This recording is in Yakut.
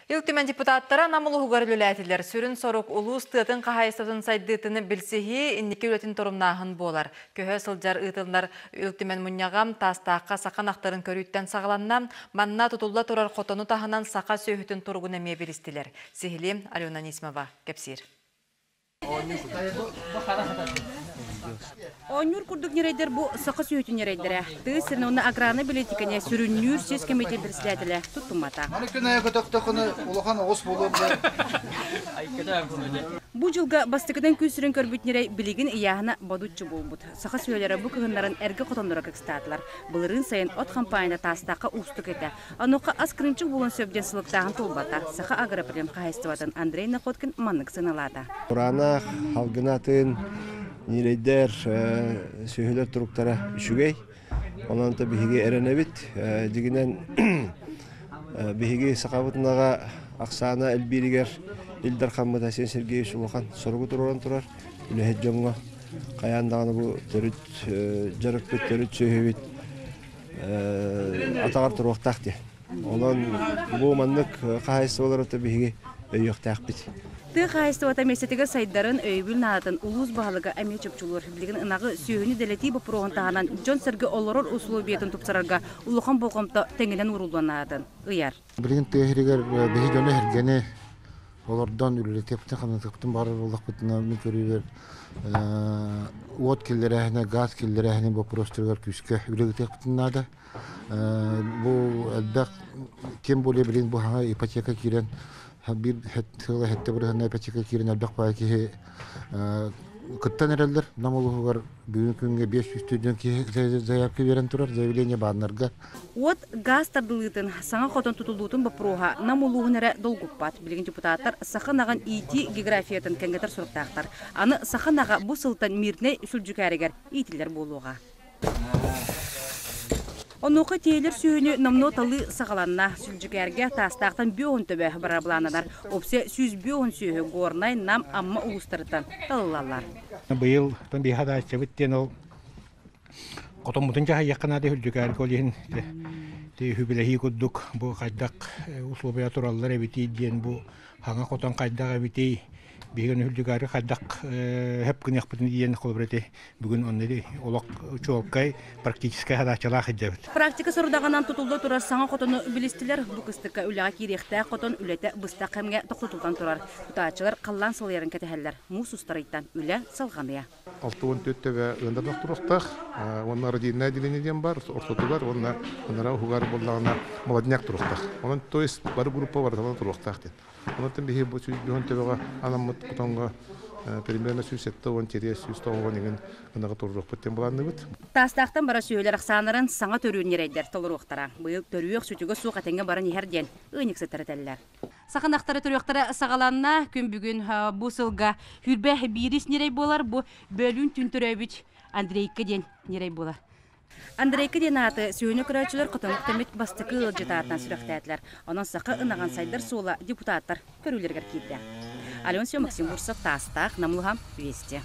Ил Түмэн депутаттара Нам улууһугар үлэлээтилэр. Сүрүн сорук улуус тыатын хаһаайыстыбатын сайдыытын билсиһии, инники үлэтин торумнааһын буолар. Көһө сылдьар ыытыллар Ил Түмэн мунньаҕа Таастаахха саха ынахтарын көрүүттэн саҕаланна. Манна тутулла турар хотону таһынан саха сүөһүтүн туругун эмиэ билистилэр. Сиһилии Алена Анисимова кэпсиир. Оонньуур курдук ньирэйдэр бу саха сүөһүтүн ньирэйдэрэ. Тыа сирин уонна аграрнай бэлиитикэни сүрүннүүр сис кэмитиэт председателэ туттуммата. Маны күн айа көтөхтөххүнэ улахан оҕус буолуо Бу дьылга бастакытын күн сирин көрбүт ньирэй билигин ыйааһына бодуччу буолбут. Саха сүөһүлэрэ бу кыһыннарын эргэ хотонноро кыкстаатылар. Былырыын сайын от хампаанньата Таастаахха уустук этэ. Онуоха ас кырыымчык буолуон сөп диэн сылыктааһын туолбата. Саха агроплем хаһаайыстыбатын Андрей Находкин маннык сыаналаата. Кураанах, халгына атын, ньирэйдэр, сүөһүлэр туруктара үчүгэй. Онон то биһиги эрэнэбит. Дьигинэн биһиги сахабыт ынаҕа ахсаана элбииригэр Ил Дархаммыт Айсен Сергеевич улахан соругу туруоран турар. Үлэһит дьоҥҥо хайаан даҕаны бу төрүт дьарыкпыт, төрүт сүөһүбүт атаҕар туруохтаах диye. Онон бу маннык хаһаайыстыбалары биһиги өйүөхтээхпит. Тыа хаһаайыстыбата миэстэтигэр сайдарын, өйөбүл наадатын улуус баһылыга эмиэ чопчулуур. Билигин ынаҕы, сүөһүнү дэлэтии боппуруоһун таһынан дьон-сэргэ олорор усулуобуйатын тупсарарга улахан болҕомто тэҥинэн ууруллуон наадатын ыйар. Билигин тыа сиригэр биһи дьону-сэргэни олордон үлэлэтиэхпитин-хамнатыахпытын баҕарар буоллахпытына, мин көрүүбэр уот киллэрээһинэ, газ киллэрээһинэ боппуруостарыгар күүскэ үлэ ыытыахпытын наада. Бу элбэх, тем более билигин бу хаҥа ипотека киирэн биир сыала сэттэ бырыһыанна ипотека киирэн элбэх баай киһи кыттан эрэллэр. Нам улууһугар бүгүн күҥҥэ 500 тыһыынча киһи заявка биэрэн турар, заявление бааннарга. Уот, гаас тардылыытын, саҥа хотон тутуллуутун боппуруоһа Нам улууһун эрэ долгуппат. Билигин депутаттар саха ынаҕын иитии географиятын кэҥэтэр соруктаахтар. Аны саха ынаҕа бу сылтан Мирнэй Сүлдьүкээригэр иитиллэр буолуоҕа. Онуоха тиэлэр сүөһүнү номнуо талыы саҕаланна. Сүлдьүкээргэ Таастаахтан бүө уон төбө барар былааннанар. Опция 150 сүөһү Горнай, Нам, Амма улуустарыттан талыллаллар. Быйыл биһадааччыбыт диэн ол Хотоммутун дьаһайыахха наада үрдүкээргэ ол иһин үбүлэһии курдук бу хайдах условия тураллар эбитий диэн бу хаҥа хотон хайдах эбитий биһиги үрдүкээргэ хайдах хөп гыныахпытын диэн холобур ити бүгүн онно олох чуолкай практическай хадааччалаах сылдьабыт. Практика сорудаҕынан тутулла турар саҥа хотону билистилэр. Бу кыстыкка үлэҕэ киириэхтээх хотон үлэтэ быстах кэмҥэ тохтотуллан турар. Тутааччылар халлаан сылыйарын кэтэһэллэр. Муус устарыйтан үлэ салҕаныа. 64 төбө ыандар туруохтаах уонна родильное отделение диэн баар ортотугар уонна ынара уһугар буоллаҕына молодняк туруохтаах. Онон то есть бары группа барытынан туруохтаах диэн. Онон биһи бу 100 төбөҕө анаммыт хотоҥҥо примерно 170 тириэ 190 иҥин ынаҕы туруохпут диэн былаанныыбыт. Таастаахтан бара сүөһүлэр ахсааннарын саҥа төрүүн ньирэйдэр толоруохтара. Быйыл төрүөх сүтүгэ суох этэҥҥэ баран иһэр диэн ыанньыксыттар этэллэр. Саха ынахтара төрүөхтэрэ саҕаланна. Күн бүгүн бу сылга хүрбэ биирис ньирэй буолар. Бу бөлүүн түн төрөөбүт Андрейка диэн ньирэй буолар. Андрейка диэн ааты сүөһүнү көрөөччүлэр хотонук тэммит бастакы ыалдьыт аатынан сүрэхтээтилэр. Онон саха ынаҕын сайдар суола депутаттар көрүүлэригэр киирдэ. Алена Максим Бурцев, Таастаах, Намлыһа, Вести.